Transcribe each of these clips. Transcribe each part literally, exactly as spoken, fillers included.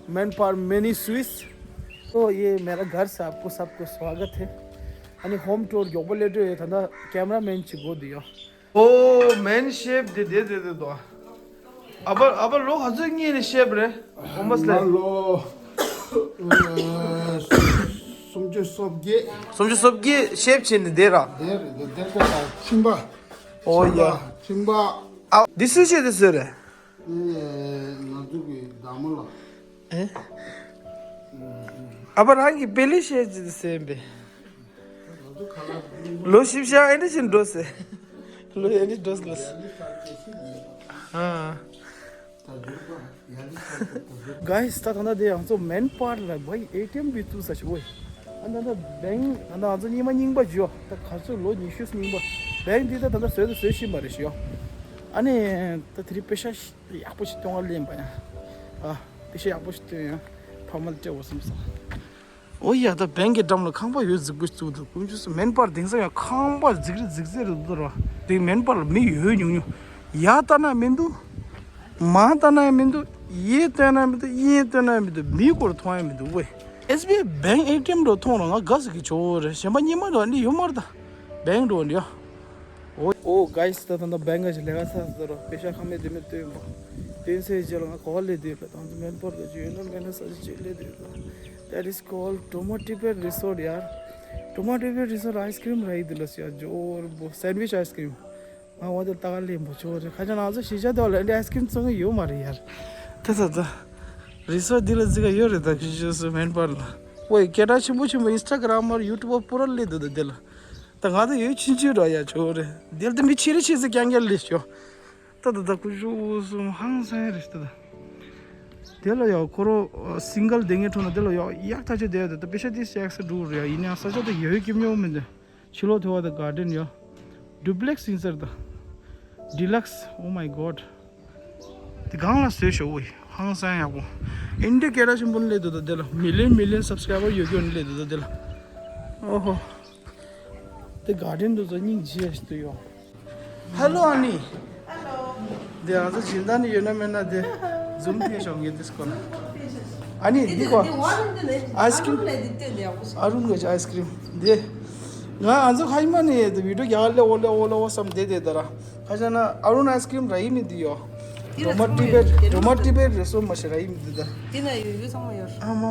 मैन पार mini Swiss. तो ये मेरा घर से आपको सबको स्वागत है। अनि होम टूर ཡག་པོ་སླེབས་འགྲོ་ཡོད། ད་ལྟ་ཀེམ་ར་མེན་ཅིག་དགོས་འདུག་ཡ། Oh, man, ཤེབ་དེ་དེ་དེ་དེ་དོ། ཨ་ཕ་ཨ་ཕ་ལོ་ག་ཚོད་སྔོན་ནས་ཤེབ་རེད། ཧོ་མ་སི་ལེ། ང་ལོ་ཨ་སུམ་ཅུ་སོ་བརྒྱད། སུམ་ཅུ་སོ་བརྒྱད་ཤེབ་བྱས་ནས་བསྡད་ར། དེ་རེད་དེ་དེ་དེ་ཁྱིམ་པ། ཨོ་ཡ། ཁྱིམ་པ། ཨ་འདི་སུས་བྱས་དེ་སུས་རེད། ཨེ་ང་ཚོ་གི་བདག་མོ་ལགས། ཨེ། ཨ་ཕ་རང་གི་པེ་ལི་ཤེ་ཅི་ཟེར་བས། ལོ་བཞི་བཞག་ཨེ་འདྲ་ཞིག་འགྲོ་ཟེར། ལོ་ཨེ་འདྲ་འགྲོ་ཟེར། ཨ། Guys, ད་ད་ད་དེ་ང་ཚོ་མེན་པར་ལ་བའི་ཨེ་ཊི་ཨེམ་བི་བཙུགས་ས་ཞིག་ཨོ། ཨ་ད་ད་བེང་ཨ་ད་ང་ཚོ་རྙིང་མ་རྙིང་པ་ཞུ་ད་ག་ཚོད་ལོ་ཉི་ཤུ་རྙིང་པ། བེང་འདི་ད་ད་ད་བཟོས་ད་བཟོས་ཤི་མ་རེད་ཞུ། ཨ་ནི་ད་དེ་རིང་པེ་ཤ་ཡག་པོ་ཞིག་སྟོན་ག་ལེན་པ་ཡ། ཨ། པེ་ཤ་ཡག་པོ་ཞིག་སྟོན་ཡ། ཕ་མ་ལ་སྤྲད་འོ་བསམ་སོང་། ཨོ་ཡ་ད་བེང་གི་འགྲམ་ལ་ཁང་པ་ཡོད་རྫིག་པོ་ཞིག་བཙུགས་འདུག་དཀོན་མཆོག་གསུམ། མེན་པར་དེང་སང་ཡང་ཁང་པ་རྫིག་རི་རྫིག་རྫིག་རེད་འདུག་ར། དེ་མེན་པར་ལ་མི་ཡོད་ཉུང་ཉུང་། ཡ་ལྟ་ན་མི་འདུག་མ་ལྟ་ན་ཡང་མི་འདུག་གཡས་ལྟ་ན་མི་འདུག་གཡོན་ལྟ་ན་མི་འདུག་མི་སྐོར་མཐོང་ཡ་མི་འདུག་ཝེ། ཨེས་བི་ཨའི་བེང་ཨེ་ཊི་ཨེམ་འགྲོ་མཐོང་ར་ང་དགའ་ཟིག་གི་ཆོ་རེད། གཞན་པ་རྙིང་མ་འགྲོ་འདི་ཡོད་མ་རེད་ད། བེང་འགྲོ་འདི་ཡ། ཨོ་ཨོ་guys ད་ད་ད་བེང་ག་ཞིག་ལས་ཀ་ཚར་ཟེར་རོ། པེ་ཤ་ཁ་མེད་དེ་མེད་སྟོན་པ། སྟོན་སའི་རྗེས་ལ་ང་གོ་བ་ལས་དུས་ལ་ད་ང་ཚོ་མེན་པར་ག་ཅིག་ཡོད་ན་མེད་ན་ས་ཅིག་ལས་དུས་ལ། That is called Dromatiber Resort ཡ། Dromatiber Resort ice cream ར་ཡི་དུ་ལ་སི་ཡ་འབྱོར་པོ་སེན་ཝིཆ་ཨའི་སི་ཀི་རིམ། ང་འོ་དེ་ལྟ་ག་ལེན་པོ་ཆོ་རེད། ཁ་ཆ་ང་ཚོ་གཞིས་ཆགས་དེ་བ་ལ་འདི་ཨའི་སི་ཀི་རིམ་བཙོང་གི་ཡོད་མ་རེད་ཡ། ད་ད་ད། རི་སོར་འདི་ལ་ཟིག་ག་ཡོད་རེད་ད་གཞིས་ཆགས་སུ་མེན་པར་ལ། ཝེ་སྐད་གྲགས་ཆེན་པོ་ཆེན་པོ་ཨིན་སི་ཊ་གྷ་རམ་མར་ཡུ་ཊུབ་པུ་ར་ལས་འདུག་ད་དེ་ལ། ད་ང་ད་ཡོད་ཆུན་ཆུན་ར་ཡ་ཆོ་རེད། དེ་ལ་ད་མི་ཆེ་རེ་ཆེ་ཟེར་རྐྱང་རྐྱང་ལས་ཤོ། ད་ད་ད་ཀུ་ཞུ་སུམ་ཧང་སང་རེད་ད་ད། དེ་ལ་ཡ་ཁོ་རོ་སིང་གལ་དེ་ངའི་ཁྲོད་ན་དེ་ལ་ཡ་ཡག་ཐག་ཆོད་དེ་ཡ་ད་ད་པེ་ཤ་དེ་ཤེག་སེ་འགྲོ་རེད་ཡ། ཡིན་ཡང་ས་ཆ་ད་ཡོད་ཀྱི་མྱོང་མི་འདུག་ཕྱི་ལོགས་ཐོ་བ་ད་གར་ཌེན་ཡ། ཌུ་པི་ལེག་སི་ཡིན་ཟེར་ད། ཌི་ལེག་སི། Oh my God. དེ་གང་ལ་བཟོས་ཤོག་ཝེ། ཧང་སང་ཡག་པོ། ཨིན་ཌི་སྐད་གྲགས་ཆེན་པོ་ནི་སླེབས་འདུག་ད་དེ་ལ་མི་ལི་ཡོན་མི་ལི་ཡོན་སབ་སི་ཀ་རའི་བར་ཡོད་རྒྱུ་ནི་སླེབས་འདུག་ད་དེ་ལ། ཨོ་ཧོ། དེ་གར་ཌེན་དུ་ཚོ་སྙིང་རྗེ་ཞིག་ཏུ་ཡོང་། ཧེ་ལོ་ཨ་ནི། དེ་ང་ཚོ་སྦྱིན་བདག་ནི་ཡོད་ན་མེད་ན་དེ་ཛུམ་ཕེ་ཤོག་ངས་དེ་སྐོར་ལ། ཨ་ནི་འདི་གོ། ཨའི་སི་ཀི་རིམ། ཨ་རུན་གི་ཨའི་སི་ཀི་རིམ་འདི། ང་ང་ཚོ་ཁ་ཤས་མ་ནི་དེ་བི་ཌིའོ་རྒྱག་ལེ་འོ་ལེ་འོ་ལེ་འོ་བསམ་བསྡད་བསྡད་ད་ར། ཁ་ཤས་ན་ཨ་རུན་ཨའི་སི་ཀི་རིམ་ར་ཡིན་ནི་འདི་ཡོ། འདི་ལ་ཌོ་མ་ཊི་བེཊ་ཌོ་མ་ཊི་བེཊ་རེ་སོ་མ་ཤེས་ར་ཡིན་འདི་ད། འདི་ན་ཡོད་ཡོད་ཚང་མ་ཡོད། ཨ་མ་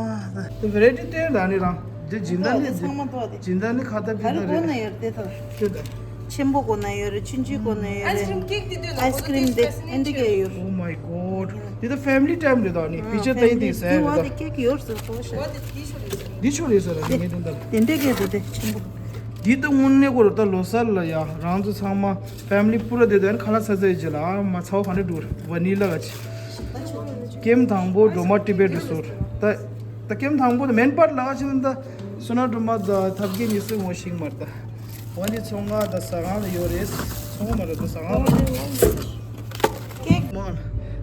ད། དེ་ཝེ་རའི་ཊི་སྟོན་ད་ནི་རང་། འདི་སྦྱིན་བདག་ནི་འདི་ཚང་མ་ཏོ་དེ། སྦྱིན་བདག་ནི་ཁ་ཏ་པི་ད་རེད། གོ་ན་ཡོད་དེ་ད། དེ་ད། ཆེན་པོ་གོ་ན་ཡོད་རེད། ཆུང་ཆུང་གོ་ན་ཡོད་རེད། ཨའི་སི་ཀི་རིམ་ཀེག་དེ་ལྟོས་ན། ཨའི་སི་ཀི་རིམ་དེ་ཨེ་འདི་ག་ཡོད། Oh my God. འདི་ད་ཕེ་མི་ལི་ཊའིམ་རེད་ད་ནི། ཕི་ཅར་ད་ཡིན་དེ་ཟེར་རེད་ད། ཀེག་ཡོད་ཟེར་ཁོ་ཤ། འདི་ཆོ་རེད་ཟེར་ར་ངས་དེ་ད། དེ་འདྲ་གི་དེ་དེ་ཆེན་པོ། འདི་ད་དངོས་གནས་ཁོ་ར་ད་ལོ་གསར་ལ་ཡ་རང་ཚོ་ཚང་མ་ཕེ་མི་ལི་པུ་ར་དེ་ད་ཁ་ལག་ཚ་ཚ་ཡི་རྗེས་ལ་ཨ་མ་ཚ་བོ་ག་འདྲ་འདུག་ཝ་ནི་ལ་ག་ཅི། ཀེམ་དང་པོ་ཌོ་མ་ཊི་བེཊ་རེ་སོ་ད། ད་ཀེམ་དང་པོ་ད་མེན་པར་ལ་ག་ཅི་ན་ད་སོ་ན་ཌོ་མ་ད་ཐབ་ཀེ་ཉི་སུ་ངོ་ཤིང་མར་ད། ཝ་ནི་ཚོང་ཁང་ད་ཟ་ཁང་ལ་ཡོད་རེད། ཚོང་ཁང་མ་རེད་ད་ཟ་ཁང་ལ། ཀེག་མ་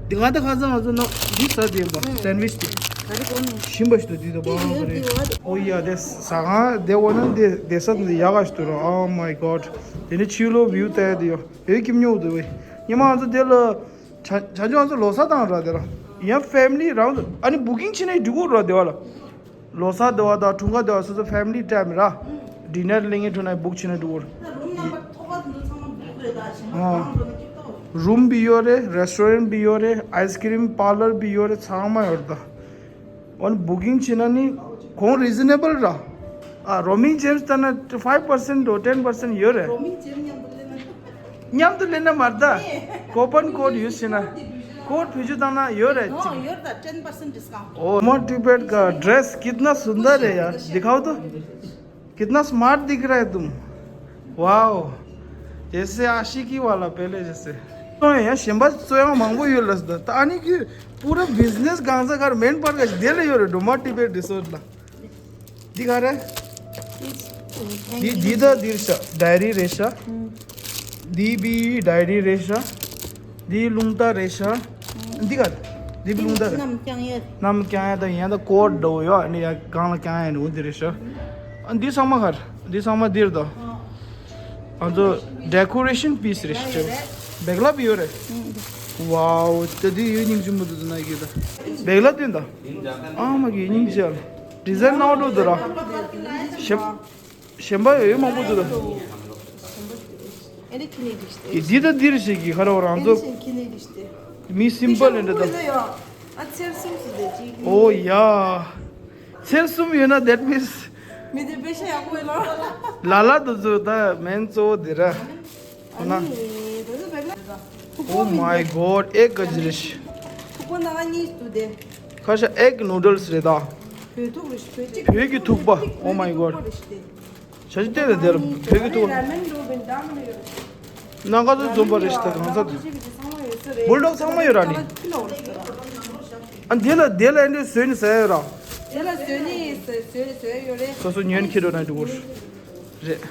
འདི་ང་ད་ཁ་སང་ང་ཚོ་ནོ་འདི་ཟ་དེ་ཡིན་པ་སེན་ཝིཆ་དེ། ད་རེ་གོ་ནི། ཞིམ་པ་ཞིག་ཏུ་དུས་དུ་དེ་ཡོད་དེ་བ། ཨོ་ཡ་དེ་ཟ་ཁང་དེ་འོ་ན་དེ་དེ་ས་དེ་ཡག་ག་ཞིག་ཏུ་ར། Oh my God. དེ་ནི་ཕྱི་ལོགས་བིའུ་ལྟ་ཡ་དེ་ཡོད་ཡོད་ཀྱི་མྱོང་དུ་བས། ཉི་མ་ང་ཚོ་དེ་ལ་ཆ་ཆ་ཆུང་ང་ཚོ་ལོ་གསར་དང་ར་དེ་ར་ཡང་ཕེ་མི་ལི་རང་ཚོ་ཨ་ནི་བུ་ཀིང་བྱེད་ནས་འགྲིག་གོ་ར་དེ་བ་ལ། ལོ་གསར་དེ་བ་དང་འཁྲུངས་སྐར་དེ་བ་སོ་སོ་ཕེ་མི་ལི་ཊའིམ་ར། ཌི་ནར་ལེན་མཁན་ཁྲོད་ན་བུག་བྱེད་ན་འགྲིག་གོ་ར། རུམ་བི་ཡོད་རེད། རེ་སི་ཊོ་རེན་བི་ཡོད་རེད། ཨའི་སི་ཀི་རིམ་པར་ལར་བི་ཡོད་རེད། ཚང་མ་ཡོད་རེད་ད། འོ་ན་བུ་ཀིང་བྱེད་ན་ནི་གོང་རི་ཛི་ནེ་བལ་ར། ཨ་རོ་མིང་ཇེམ་སི་ལྟ་ན་ཕའིབ་པར་སེན་ཊི་དང་ཊེན་པར་སེན་ཊི་ཡོད་རེད། རོ་མིང་ཇེམ་མཉམ་དུ་ལེན་ན། མཉམ་དུ་ལེན་ན་མ་རེད་ད། ཀོ་པོན་ཀོཌ་ཡུ་སི་བྱེད་ན། ཀོཌ་བེད་སྤྱོད་བཏང་ན་ཡོད་རེད། ཡོད་ད། ten percent discount. ओ, डोमा टिबेट का ड्रेस कितना सुंदर है यार, दिखाओ तो। कितना स्मार्ट दिख रहा है तुम। वाओ, जैसे आशिकी वाला पहले जैसे। तो यार ཤེས་པ་ཚོ་ཡང་མང་པོ་ཡོད་ལ་ད། ད་ཨ་ནི་གི་པུ་ར་བི་ཛི་ནེ་སི་གང་ས་གར་མེན་པར་ག་ཞིག་དེ་ལ་ཡོད་རེད། ཌོ་མ་ཊི་བེཊ་རི་སོར་ཊི་ལ། འདི་ག་རེད། འདི་འདི་ད་འདིར་ཤ་ཌའི་རི་རེད་ཤ། འདི་བི་ཌའི་རི་རེད་ཤ། འདི་རླུང་རྟ་རེད་ཤ། འདི་ག་རེད། འདི་བི་རླུང་རྟ་རེད། གནམ་རྐྱང་ཡ། གནམ་རྐྱང་ཡ་དང་ཡང་ད་ཀོཌ་འདྲ་བོ་ཡོད། ཨ་ནི་ཡ་གང་ལ་རྐྱང་ཡ་ནི་འོ་འདི་རེད་ཤ། ཨ་འདི་ཚང་མ་ག་རེད། འདི་ཚང་མ་འདིར་ད། ང་ཚོ་ཌེ་ཀོ་རེ་ཤན་པིས་རེད་ཤ། བེག་ལབ་ཡོད་རེད། ཝའོ། ད་དེ་ཡོད་སྙིང་རྗེ་མོ་འདུག་ན་གི་ད། བེག་ལ་བསྟན་ད། ཨ་མ་གི་སྙིང་རྗེ། ཌི་ཛའིན་ནང་འགྲོ་འདུག་ར། གཞན་པ་ཡོད་མང་པོ་འདུག་ད། ཨེ་འདི་ཁྱི་ནས་འདི་ཞིག་སྟེ། འདི་ད་འདིར་ཞིག་གི་ཁ་ར་རང་ཚོ། ཁྱི་ནས་འདི་ཞིག་སྟེ། མི་སིམ་པལ་ལེན་འདྲ་ད། ཨ་ཚེར་གསུམ་ཞིག་སྟེ་ཅིག་ཨོ་ཡ། ཚེར་གསུམ་ཡོད་ན་that means། མི་དེ་པེ་ཤ་ཡག་པོ་ཡོད་ལ། ལ་ལ་དུ་ཚོ་ད་མེན་གཙོ་བོ་འདི་ར། ཨ་ནི་དེ་ཚོ་བེག་ལ། Oh my god, egg ག་ཅི་རེད། ཐུག་པ་ནང་གཉིས་འདུག་སྟེ། ཁ་ཤ་egg noodles རེད་ད། བོད་ཐུག་རེད་ཤི། བོད་གཅིག་བོད་ཀྱི་ཐུག་པ། Oh my god། བོད་ཀྱི་ཐུག་པ་རེད་ཤི་སྟེ། ཞག་ཅིག་བལྟས་ལ་དེ་ལ་བོད་ཀྱི་ཐུག་པ། ར་མེན་འགྲོ་བའི་འདམ་ནས་ཡོད། སྣ་ཁ་ཚོ་འཛོམས་པ་རེད་ཤི་ད་གང་ས། བུལ་ཌོག་ཚང་མ་ཡོད་ར་ནི། ཨ་དེ་ལ་དེ་ལ་ཨེ་འདྲས་བཟོས་ནས་ཟ་ཡ་ཡོད་ར། དེ་ལ་བཟོས་ནས་བཟོས་བཟོས་ཡོད་རེད། སོ་སོ་ཉོན་ཁྱེར་འགྲོ་ན་འགྲིག་གོ། རེད།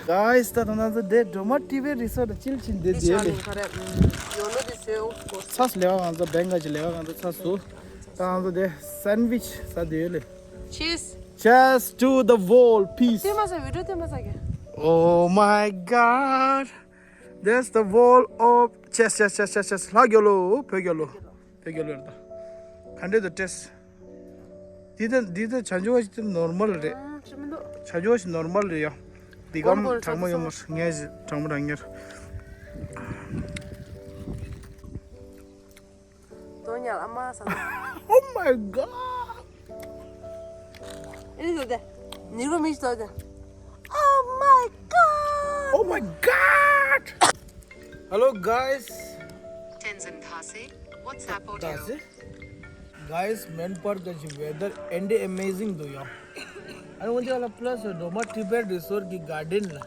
Guys ད་ད་ང་ཚོ་དེ་སྒྲོལ་མ་ཊི་བི་རི་སོར་ཊ་ཅིལ་ཕྱིན་དེ་དེ་ལས། ཡོད་ནོ་དེ་བཟོས་འོ། ཚ་སུ་ལས་ཀ་ང་ཚོ་བེང་ག་ཅི་ལས་ཀ་ང་ཚོ་ཚ་སུ། ད་ང་ཚོ་དེ་སན་ཝིཆ་ཟ་དེ་ལས། Cheers. Cheers to the world peace. ཏེ་མ་ས་བི་ཌིའོ་ཏེ་མ་ས་གི། Oh my god. That's the world of chess, chess, chess, chess, chess. ལྷ་རྒྱལ་ལོ། བོད་རྒྱལ་ལོ། བོད་རྒྱལ་ལོ་རེད་ད། ག་འདྲས་འདུག་ཊེ་སི་ཊི། འདི་ད་འདི་ད་བྱང་ཆུབ་ཞིག་ད་ནོར་མལ་རེད། ཨ་ཅི་མི་འདུག་བྱང་ཆུབ་ཞིག་ནོར་མལ་རེད་ཡ། འདི་གམ་གོང་གོང་དྲང་མོ་ཡོད་མ་ངས་ཞིག་དྲང་མོ་རང་ཉར། དོ་ཉལ་ཨ་མ་ས། Oh my god. ཨེ་ནི་དོ་དེ། ནི་རོ་མི་ཞིག་དོ་དེ། Oh my god. Oh my god. Hello guys. Tenzin Tase, what's up, audio? Tase? Guys, མེན་པར་ག་ཅི་ཝེ་དར་ཨེ་འདྲས་ཨེ་མེ་ཛིང་འདུག་ཡ། ཨ་ནི་འོན་ཏེ་ལ་པ་ལ་སི་སྒྲོལ་མ་ཊི་བེཊ་རི་སོར་ཊ་གི་གར་ཌེན་ལ།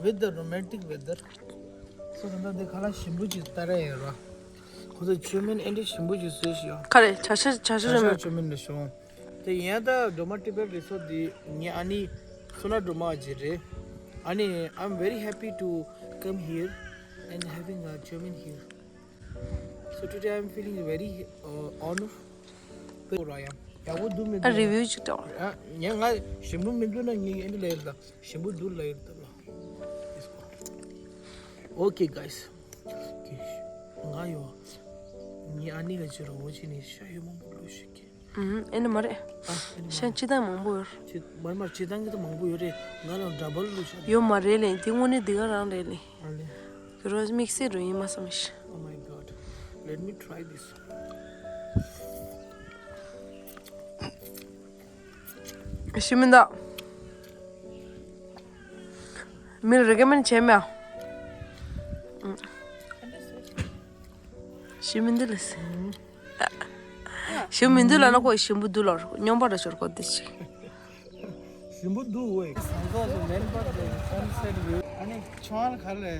With the romantic weather. སོ་ད་ལྟ་འདི་ཁ་ལག་ཞིམ་པོ་ཅིག་ལྟ་ར་ཡོད་ར། ཁོ་ཚོ་བཅོས་མིན་ཨེ་འདྲས་ཞིམ་པོ་ཅིག་བཟོས་ཤག་ཡ། ག་རེ་བྱ་ཤ་བྱ་ཤ་བྱ་ཤ་བཅོས་མིན་བཅོས་མིན་ལ་ཤོང་། དེ་ཡིན་ད་སྒྲོལ་མ་ཊི་བེཊ་རི་སོར་ཊ་འདི་ངའི་ཨ་ནི་སོ་ན་སྒྲོལ་མ་ཨ་ཅེ་རེད། ཨ་ནི་I'm very happy to come here and having a German here. So today I'm feeling very uh, honored. ར་ཡ་ཡག་པོ་འདུག་མི་ཨ་འདུག་རི་ཝིའུ་ཅིག་སྤྲད། ཨ་ངས་ང་ཞིམ་པོ་མི་འདུག་ན་ངས་ཨེ་འདྲས་ལབ་ཡོད་ད། ཞིམ་པོ་འདུག་ལབ་ཡོད་ད་ལ། Okay guys. ང་ཡོ། ངའི་ཨ་ནི་ག་ཅི་ར་འོ་ཅི་ནི་ཤ་ཡོད་མང་པོ་ལོས་ཤིག་གི། ཨུམ། ཨེ་ནི་མ་རེད། ཨ་ཨེ་ནི་མ་ཤ་རེད། སྤྱི་བཏང་མང་པོ་ཡོད་རེད། ཅི་མར་མར་སྤྱི་བཏང་གི་ད་མང་པོ་ཡོད་རེད། ང་ལ་ཌ་བལ་ལོས་ཤ་ཡོད་མ་རེད་ལེ། འདི་དངོས་གནས་འདི་ག་རང་རེད་ལེ། ཨ་ལེ། གི་རོ་དམིགས་བསལ་རུ་ཡིན་མ་བསམ་ཤ། Oh my god. Let me try this. ཤི་མི་འདུག་མིར་རེ་ཀོ་མེན་ཌི་བྱས་མེད། ཤི་མི་འདུག་ལ་སི། ཤི་མི་འདུག་ལ་ན་ཁོ་ཞིམ་པོ་འདུག་ལ་སྙོམས་པ་འདྲ་ཤོར་ཁོ་དེ་ཅི། ཞིམ་པོ་འདུག་ཝེ། ཟངས་མདོག་སུ་མེན་པར་དེ་སན་སེཊ་ཝིའུ། ཨ་ནི་ཆང་ག་ལེ།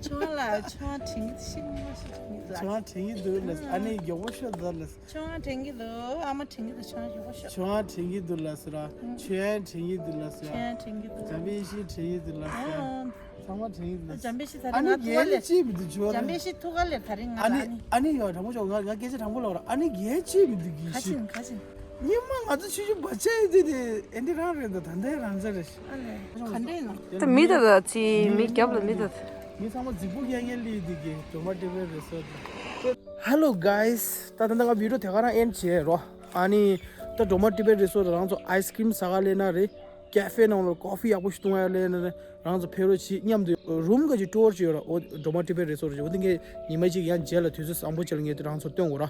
ཆང་ལ་ཆང་དྲིན་ཤིང་མ་ཤི་ཆང་དྲིན་གྱི་འདུག་ལ་ཨ་ནི་མགྱོགས་པོ་ཤོད་ད་ལ། ཆང་དྲན་གྱི་འདུག་ཨ་མ་དྲན་གྱི་འདུག་ཆང་ཞུ་བ་ཤོག་ཆང་དྲན་གྱི་འདུག་ལ་སི་ར། ཆོས་དྲན་གྱི་འདུག་ལ་སི་ར། ཆོས་དྲན་གྱི་འདུག་འཇམ་དཔལ་ཤི་དྲན་གྱི་འདུག་ལ་སི་ར། ཨང་། ཚང་མ་དྲན་གྱི་འདུག་ལ་སི། འཇམ་དཔལ་ཤི་ད་ཨ་རིང་ང་ནི་ཐུག་ག་ལེ། རྒྱལ་ལ་ཅི་མི་འདུག་ཇོ་ར། འཇམ་དཔལ་ཤི་ཐུག་ག་ལེ་ད་རིང་ང་ཨ་ནི་ཨ་ནི་ཡོ་དྲང་པོ་ཤོག་ང་ང་སྐད་ཆ་དྲང་པོ་ལབ་ར། ཨ་ནི་རྒྱལ་ཅི་མི་འདུག་གི་ཤི། ཁ་ཆིན་ཁ་ཆིན། ཉི་མ་ང་ཚོ་ཆུ་ཆུ་བ་ཆ་ཡི་དུས་དེ་ཨེ་འདི་རང་རེད་འདུག་ད་ལྟའི་རང་ཚ་རེད། ཨ་ལེ། ག་འདྲས་ཡིན་ནོ། ད་མི་ད་ད་ཚི་མི་རྒྱབ་ལ་མི་ད་ད། མི་ཚང་མ་རྫིག་པོ་རྒྱག་མཁན་ལི་འདི་གི་སྒྲོལ་མ་ཊི་བེཊ་རི་སོར་ཊ། Hello guys. ད་ད་ད་ང་བི་ཌིའོ་དེ་ག་རང་ཨེན་བྱས་རོ། ཨ་ནི་ད་སྒྲོལ་མ་ཊི་བེཊ་རི་སོར་ཊ་རང་ཚོ་ཨའི་སི་ཀི་རིམ་ཟ་ག་ལེ་ན་རེད། ཀེ་ཕེ་ནང་ལ་ཀོ་ཕི་ཡག་པོ་ཞིག་བཏུང་ཡ་ལེ་ན་རེད། རང་ཚོ་ཕེབས་རོགས་གྱིས། མཉམ་དུ་རུམ་ག་ཅིག་ཊུར་ཅིག་ཡོད་ར། འོ་སྒྲོལ་མ་ཊི་བེཊ་རི་སོར་ཊ་ཅིག་འོ་དེ་ངས་ཉི་མ་གཅིག་ཡང་རྗེས་ལ་དུས་ཚོད་བཟང་པོ་བྱས་ལ་ངས་དེ་རང་ཚོར་སྟོན་དགོས་ར།